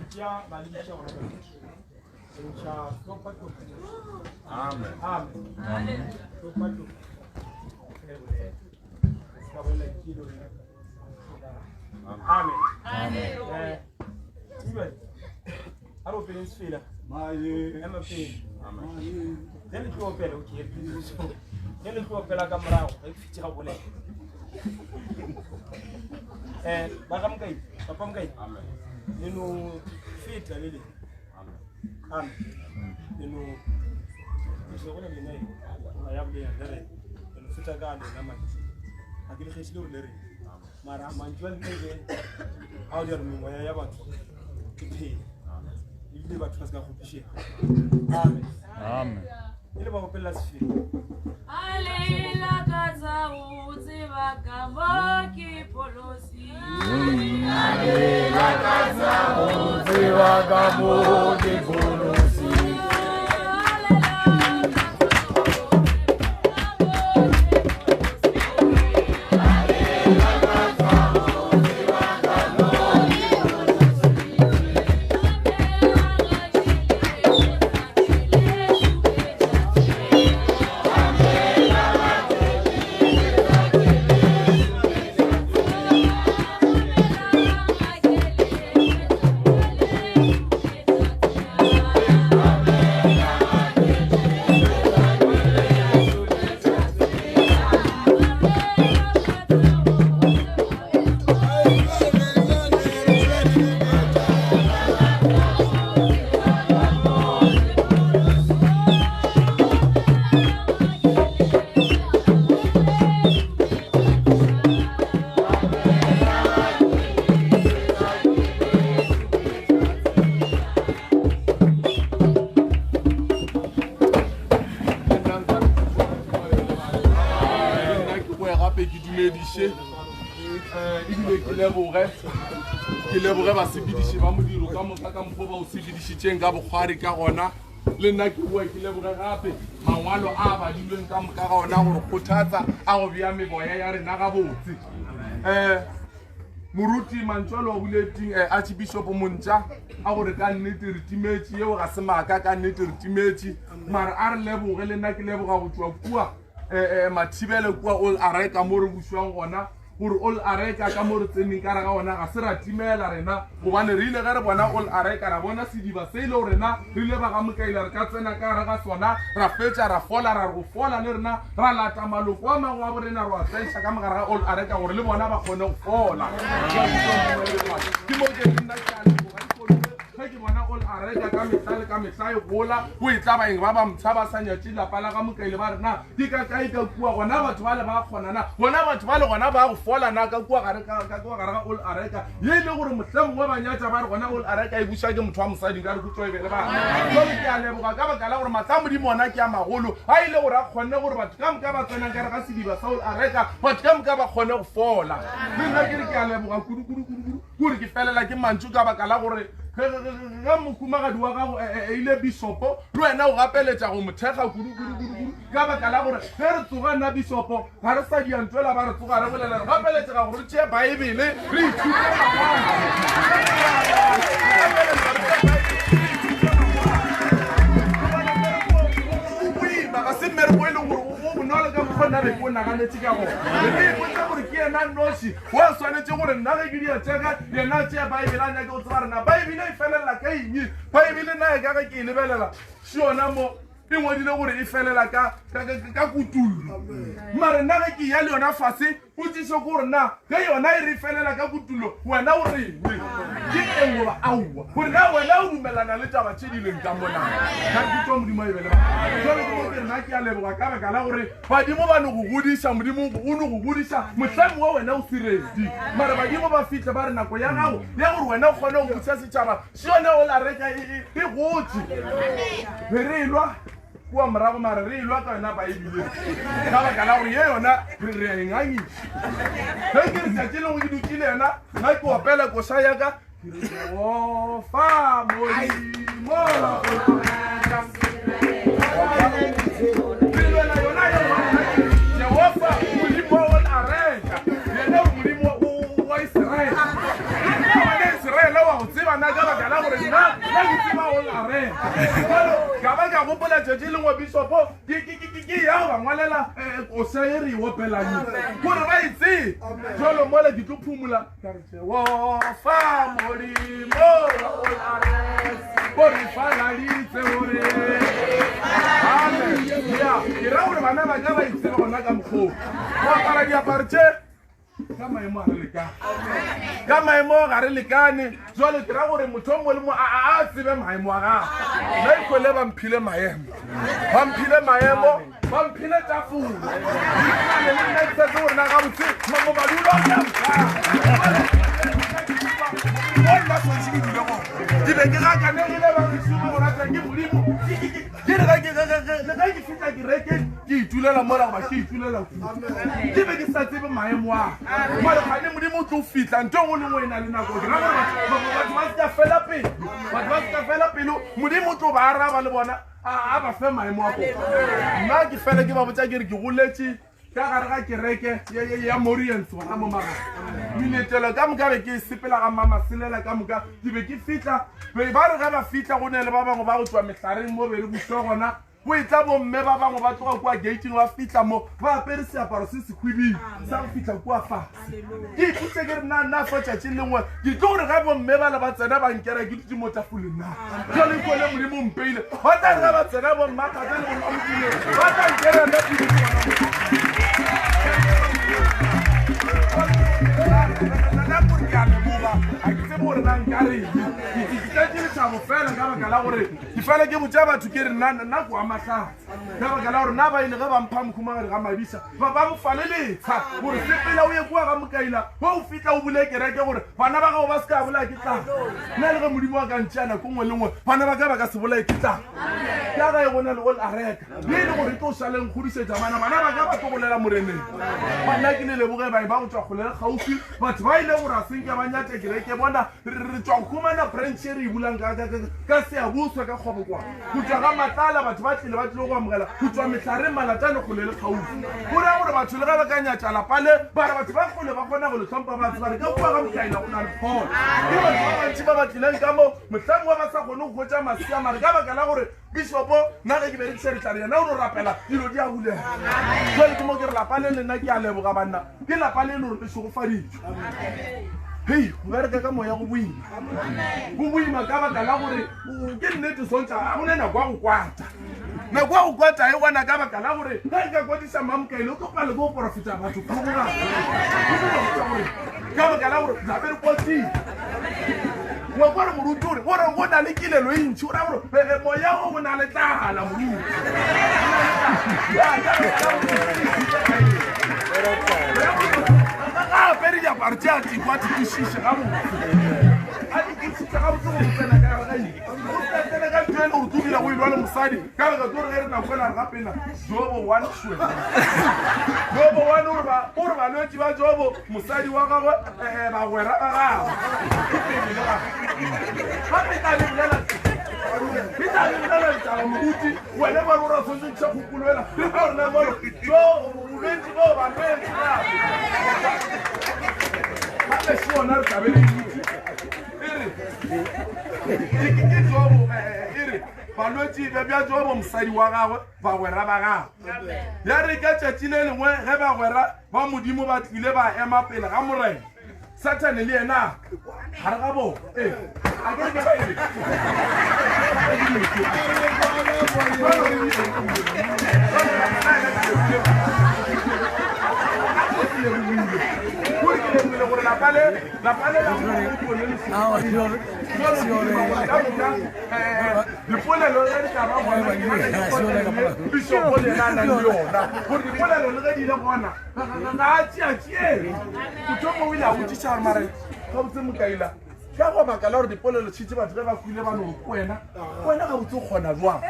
tšea ba lebiša gona bjale. Re ntšha hlopha hlopha. Amen. Amen. Hlopha hlopha. Re bolela. Re se ka bolela kilo rena. Amen. Eh, Tsibele, a re opeleng sefela. Ema pele. Ge le tlo opela, okay, re tlo Ge le tlo opela ka morago, ge ke fitše ga bolela. Eh, ba ga Mokai, papa Mokai. Amen. Le no feta le le. Amen. Amen. Le no ke se gona lena e. Ga ya bolela le re. Le no feta ka lena mantšu. Ga ke le kgethile gore le re. Mara mantšu a lena e be a o dira memoya ya batho e phele. Ebile batho ba se ka kgopišega. Amen. Amen. E le ba opelela sefela. A le lakatsa go tseba ka mo ke pholosi. Tseba ka mo ke pholosi. Nna ke boe gape ke dumediše eh, ebile ke leboge ke leboge basepediši ba modiro ka moka ka mokgwa ba o sepedišitšeng ka bokgwari ka gona le nna ke boe ke leboge gape mangwalo a badilweng ka moka ga ona gore kgothatsa a go bea meboya ya rena gabotse um moruti mantšwalo wa boleting eh, archbishop montša a gore ka nnete re timetše yeo ga se maaka ka nnete re timetše mara a re leboge le nna ke leboga go tšwa kua eh, eh, mathibele kua ol areka mo re bušwang gona gore ol areka ka mo re tseneng ka re ga ona ga se ra timela rena gobane re ile ge re bona ol areka ra bona sediba se ile go rena re ile ba ga mokaila re ka tsena ka gare ga sona ra fetša ra fola ra re go fola le rena ra lata maloko a mangwe a borena re wa tsentšha ka mogare ga ol areka gore le bona ba kgone go fola ke mo ke nna ke a leboga ge ke bona ol areka ka mehla le ka mehla e gola go e tla baeng ba ba mpsha ba sa nyatše lapa la ga mokaile ba rena ke ka kae ka kua gona batho ba le ba kgona na gona batho ba le gona ba go fola na ka kua gare ka ka kua gare ga ol areka ye e le gore mohleng mongwe ba nyatša ba re gona ol areka e buša ke motho wa mosadi nka re kutso e be le bana jale ke a leboga ka baka la gore matla a modimo ona ke a magolo a ile gore a kgonne gore batho ka moka ba tsenang ka re ga sediba sa ol areka batho ka moka ba kgone go fola le nna ke re ke a leboga kudu kudu kudu kudu kore ke felela ke mantšu ka baka la gore ge mohumagadi wa gago e ile bisopo le wena o gapeletša go mo thekga kudu kudu kudu kudu ka baka la gore ge re tsoga nna bisopo ga re sa diantwela ba re tsoga re bolela re gapeletšega gore re tšee baebele re ithute boima ga se mmereko e leng gore o bonolo ka mokgwa nna be ke o naganetse ka gona ke ipotsa gore ke yena noši wa swanetše gore nna ge ke dia tšeka yena a tšea baebele a nyake go tseba rena baebele e felela ka eng baebele na e ka ge ke e lebelela še yona mo e ngwadile gore e felela ka ka kutullo mare nna ge ke ya le yona fase potsiso ke gore na ge yona e re felela ka kutullo wena o reng ke eng goba aowa gore na wena o dumelana le taba tše di leng ka mona ka re kutwa modimo a e bele jale ke mo ke rena ke a leboga ka baka la gore badimo ba no go godiša modimo o no go godiša mohleng wa wena o siredi mare badimo ba fitlhe ba re nako ya gago ya gore wena o kgone go buša setšhaba se yone o la reka e gotse be re elwa kua morago mare re elwa ka yona baebile ka baka la gore ye yona re re a engangiša ge ke re tšatši lengwe ke dutše le yena ga ke opela koša ya ka Jehofa Modimo re lwela yona Jehofa Modimo wa areka yena Modimo wa Israele wena Israele wa go tseba na ka baka la gore nna nna ke tseba go larela jalo ka ba ka gopola tšatši lengwe bishopo ke ya go ba ngwalela koša e re e opelang gore ba e tsee jalo mola ke tlo phumola ka re jehofa modimo o re faladitse gore amen ya ke ra gore bana ba ka ba itsebe gona ka mokgoo go apara diaparo tše ka maemo ga re lekane ka maemo ga re lekane jale ke ra gore motho o mongwe le mongwe a tsebe maemo a gagwe nna ikhwele ba mphile maemo ba mphile maemo ba mphile tafole le nna ke sa tse gore na gabotse madulo a nna tshwanetse ke dule gona ke be ke gakanegile ba ke go rata ke modimo ke re le ge ke fihla kerekeng ke itulela mola goba ke itulela kua ke be ke sa tsebe maemo a mare gane modimo o tlo fihla nto engwe le ngwe e na le nako ke ra gore batho ba se ka fela pelo batho ba se ka fela pelo modimo o tlo ba araba le bona a ba fe maemo a bona nna ke fele ke ba botsa ke re ke goletše ka gare ga kereke ya morians gona mo magare minetelo ka moka be ke sepela ga mmamaselela ka moka ke be ke fihla be ba re ge ba fihla go ne le ba bangwe ba go tswa mehlareng mo be re buswa gona go etla bomme ba bangwe ba tloga kua gating ba fihla mo ba apere seaparo se sehwibing sa go fihla kua fase ke iputse ke re na nna fa tšatši lengwe ke tlo gore ge bomme bale ba tsena ba nkera ke dutse mo tafoleng na jale kole modimo mpeile ba tla re ge ba tsena bommathata le bommamodile ba tla nkera nna ke dutse gona gore ke a leboga ga ke tsebe gore na nka reng ke tletše lethabo fela ka baka la gore ke fela ke botša batho ke re nna nna ko a mahlatse ka baka la gore na ba ile ge ba mpha mokhumagadi ga mabisa ba ba mo fa le letsha gore sepela o ye kua ga mokaila go o fitla o bule kereke gore bana ba gago ba se ka bolaya ke tlala nna le ge modimo wa ka ntšea nako nngwe le nngwe bana ba ka ba ka se bolaye ke tlala ka ga e gona le go la reka le e le gore e tlo šaleng kgodišetša bana bana ba ka ba tlo golela moreneng banna ke le leboge bae ba go tswa kgole le kgauswi batho ba ile gore a senke ba nyatša kereke bona re tswa go humana branch e re e bulang ka seaboswa ka kgobokwana go tšwa ga matlala batho ba tlile ba tlile go amogela go tšwa mehlareng malatane kgole le kgaufi go raya gore batho le ge ba ka nyatša lapa le ba re batho ba kgole ba kgona go le hlompha ba tseba re ka kua ga mokaila go na le pholo ke batho ba bantši ba ba tlileng ka mo mohlang wa ba sa kgone go hwetša masea mare ka baka la gore bishopo nna ge ke berekiša ditlare yena o no rapela dilo di a bulega jale ke mo ke re lapa le lena ke a leboga banna ke lapa le le gore le šegofaditšwe hei go bereka ka moya go boima go boima ka baka la gore ke nnete sontša ga gone nako ya go kwata nako ya go kwata e gona ka baka la gore ge nka kwadisa mamkaele o tlo pale ke go porofeta batho gore ka baka la gore tlabe re kwatile wa kore moruti gore gore go na le kilelo e ntšhi o raya gore moya o o na le tlala moruti ga apere diaparo tše a tikwa di kwešiše gabotse a di kwešiše gabotse go tsena ka gare ga eng o sa tsena ka ntho e le gore tlo dira go ilwa le mosadi ka baka tlo re ge re nako ela re gapena jobo one shwe jobo one o re balwetši ba jobo mosadi wa gagwe um bagwera ba gagwe ke pele le gagwe gape tla be bolela e tla be bolela ditaba moruti wena ba rora tshwanetse ntšha kgopolo ela le ka rona jalo jo bolwetse bo balwetse gape se ona re tlabe re itse e re ke jobo e re balwetse bja jobo mosadi wa gagwe bagwera ba gagwe ya re ka tšatši le lengwe ge bagwera ba modimo ba tlile ba ema pele ga morena sathane le yena gare ga bona ee a ke ke ba ere gore ke lebogile gore lapa le lapa le la dipolelo ge di ka ba gona bishopo le yena a nang le yona gore dipolelo le ge di ile gona ga a tšeatšee motho mongwe o ile a botšiša gore mare gabotse mokaila ka go baka la gore dipolelo tšhitše batho ge ba kwile ba no ko wena wena gabotse o kgona jwang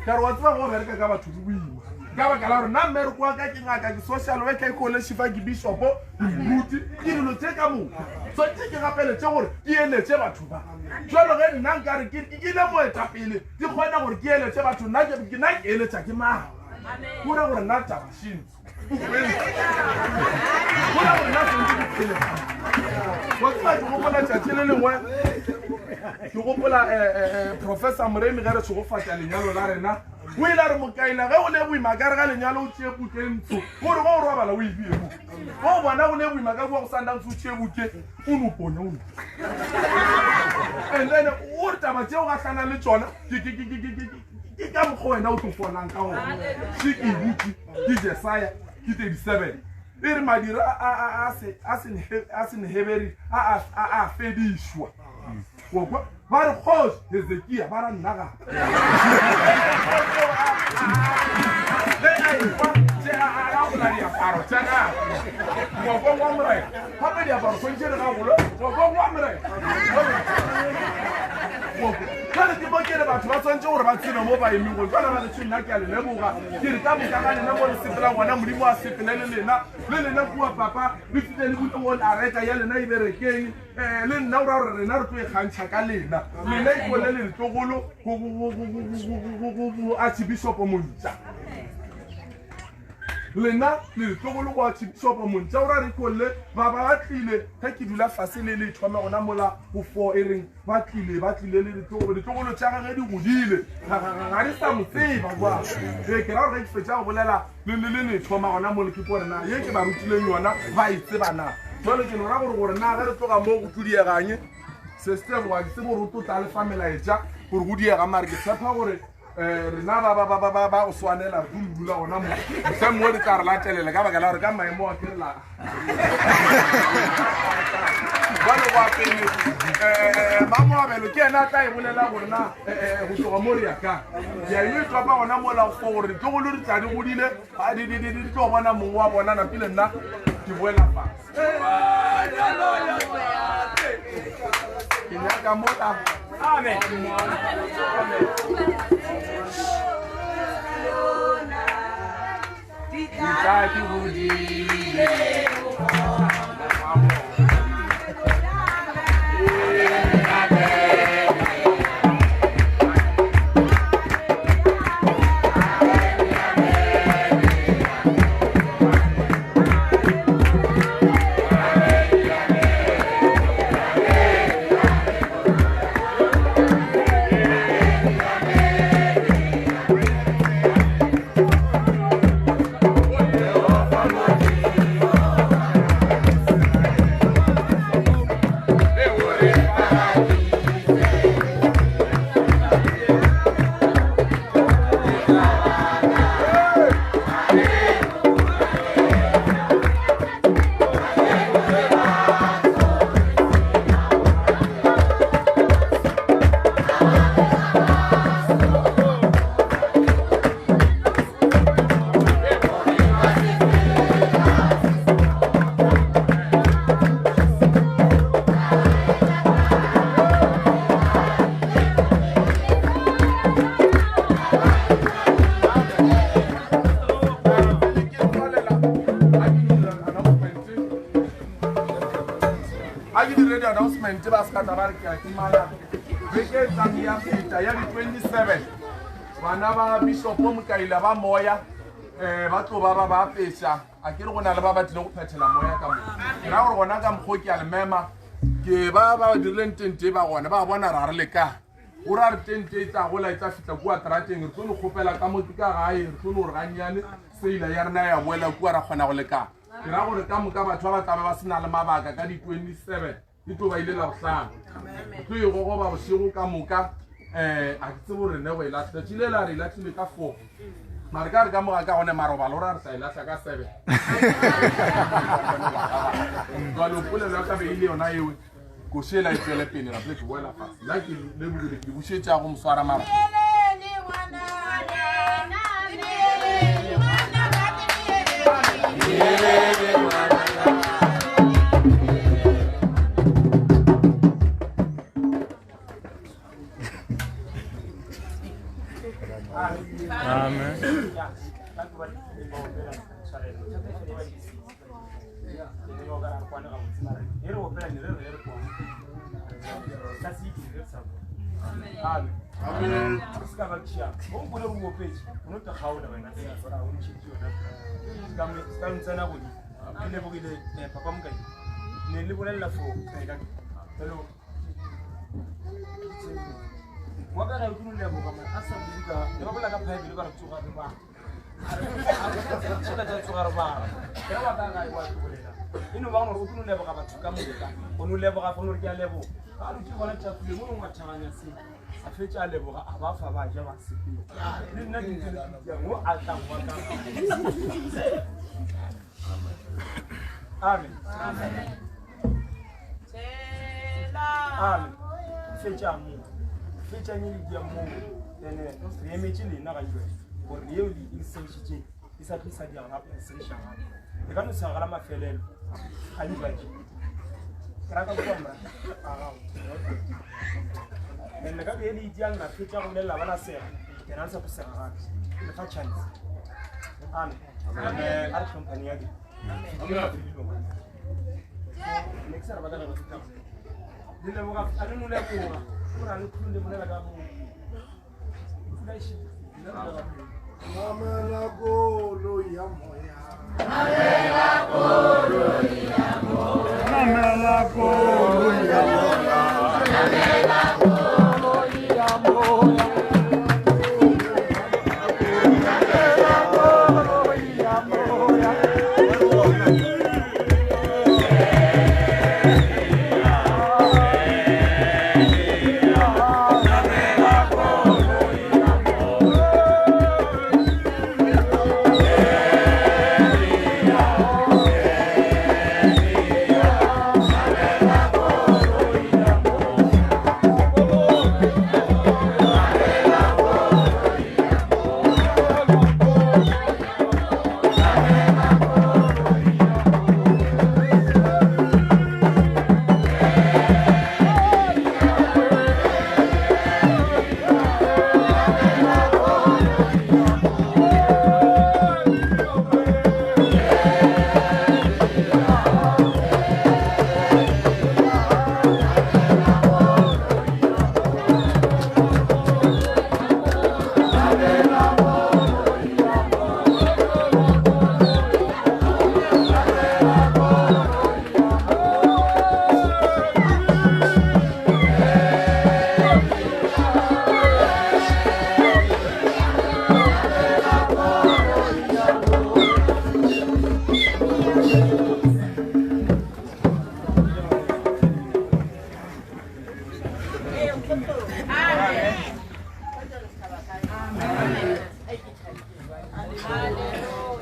ka re wa tseba go bereka ka batho di boima ka baka la gore nna mmereko wa ka ke ngaka ke social worker ke koleshifa ke bishopo ke moruti ke dilo tše ka moka tshwanetse ke gapeletše gore ke eletše batho ba jalo ge nna nkare ke le moetapele ke kgona gore ke eletše batho nna ke eletša ke mang go ra gore nna taba šentse wa tseba ke gopola tšatši le lengwe Ke gopola eh, eh, eh, Professor Moremi ge re šegofatša lenyalo la rena, o ile a re mokaila ge o le boima ka re ga lenyalo o tšee buke ntsho, gore ge o robala o e bee mo. Ge o bona go le boima ka kua go Sundowns o tšee buke o no ponya o no. And then o re taba tšeo gahlana le tšona ke ke ke ke ke ke ke ka mokgwa wena o tlo folang ka gona. Še ke e butše ke Jesaya ke 37. E re madira a Senheberi a a fedišwa. Ba re kgoši Hezekia ba ra nna gape. Ge a ekwa tše a gagola diaparo tša gagwe ngwakong wa Morena, gape diaparo swantšhe re gagolwe ngwakong wa Morena. Jale ke mo ke re batho ba swantše gore ba tsebe mo ba emego. Jale ba gešo nna ke a le leboga. Ke re ka moka ga lena mo le sepelang gona Modimo a sepele le lena. Le lena kua papa le fihle le bule won areka ya lena e berekeng. Um le nna o ra gore rena re tlo e kgantšha ka lena. Lena ikole le letlogolo go Archbishop Montša. Lena le letlogolo go Archbishop Montša o ra re ikolle ba ba tlile ge ke dula fase le le thome gona mola go 4 e reng ba tlile ba tlile le ditlogolo ditlogolo tša gage di godile ga di sa mo tseba kwa ee ke ra gore ge ke fetša go bolela le le le thoma gona mo le ke gore na ye ke ba rutileng yona ba e tseba na jalo ke no ra gore gore na ge re tloga mo go tlo se se wa ke tsebe gore o tlo tla le fa melaetša gore go diega mare ke tshepa gore um rena ba ba ba ba ba ba go swanela re tlo dula gona mo se mongwe di tla re latelela ka baka la gore ka maemo a ke re la jale go pele um mamoabelo ke ena a tla e bolela gore na go tloga mo re ya ka ya ile topa gona mola fo gore ditlogolo di tla di godile di tlo bona mong wa bona napile nna ke boela fase ke nyaka mola amen di tla di godile a ke dire di-announcement ba se ka tla ba re ke a timana beke e tlang ya feta ya di-27 bana ba bishopo mokaila ba moya um ba tlo ba ba ba apeša a ke re go na le ba ba tlile go phethela moya ka mo ke ra gore gona ka mokgwa ke a le mema ke ba ba dirileng tente ba gona ba bona ra re le ka go ra re tente e tla gola e tla fihla kua trateng re tlo le kgopela ka mo ke ka gae re tlo no gore gannyane seila ya rena ya boela kua ra kgona go lekana ke ra gore ka moka batho ba ba tlabe ba se na le mabaka ka di-27 e tlo ba ile la bohlano re tlo e gogoba bošego ka moka um a ke tsebo gore ne go e latlha tšatši le la re e latlhile ka four mare ka re ka moga ka gone marobalo ra re tla e latlha ka seven jalo polelo ya ka be e le yona ewe košela e tswele pele gape ke boela fase nna ke lebogile ke bušetša go moswara mara Amen. Papa Mokai ne le bolelela fo hello. Wa ka ga ke no leboga man a sa bule ka le ba bolela ka Bible ba re tsoga re ba. Tšhela tša tsoga re ba. Ke wa ka ga wa ke bolela. E no ba gore o ke no leboga batho ka moka. O no leboga go no re ke a leboga. Ga re ke gona tšafule mo ngwa thaganya se. A fetša a leboga a ba fa ba ja ba sepela. Le nna ke ntse le ke mo a tlang wa ka. Amen. Amen. Amen. Fetša mo. Fetša nye le dia mo. Ene re emetše lena ga jwale gore yeo le e segišitšeng e sa tlo sa dia gape e segiša gape. E ka no segala mafelelo ga jwale. Ke rata go kwa mra a gago. Ene ka be le idiang la fetša go bolelela ba la sega. Yena le sa tlo sega gape. Le fa chance. Amen. Amen. A re tlhomphane ya ke. Ne ke sa re ba ka ba fetša go. Le leboga a le no leboga. Go ra le khulu le bolela ka bo. Pula e šitse. Le leboga. Namela koloi ya moya. Namela koloi ya moya. Namela koloi ya moya. Namela koloi ya moya. Namela koloi ya moya.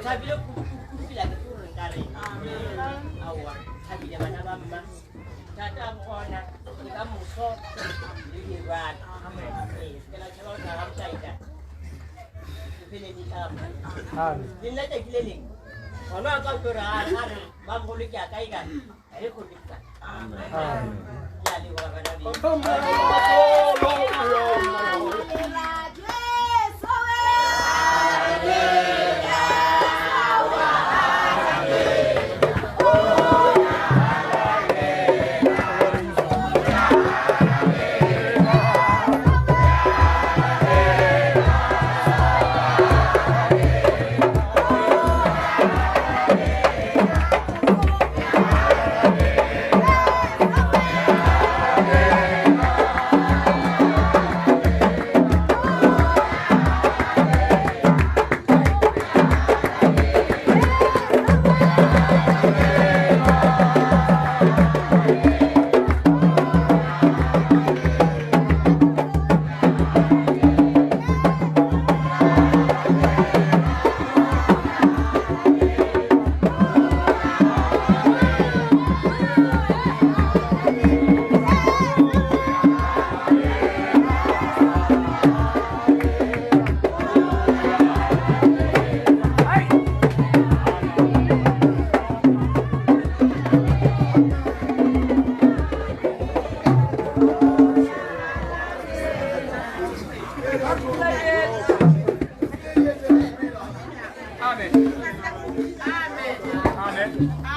Thabile kudu ke la ke gore nka reng. Aowa, thabile bana ba mma. Thata a bona le ka moso le lebala. Ee, se ke la tšhaba go tla ga motaita. Le phele le tla mma. Le nna tšatši le lengwe. Ngwana wa ka o tlo re a a re mamogolo ke a kae kae. Ga re kgone ka. Ke a leboga bana beno. Amen. Amen.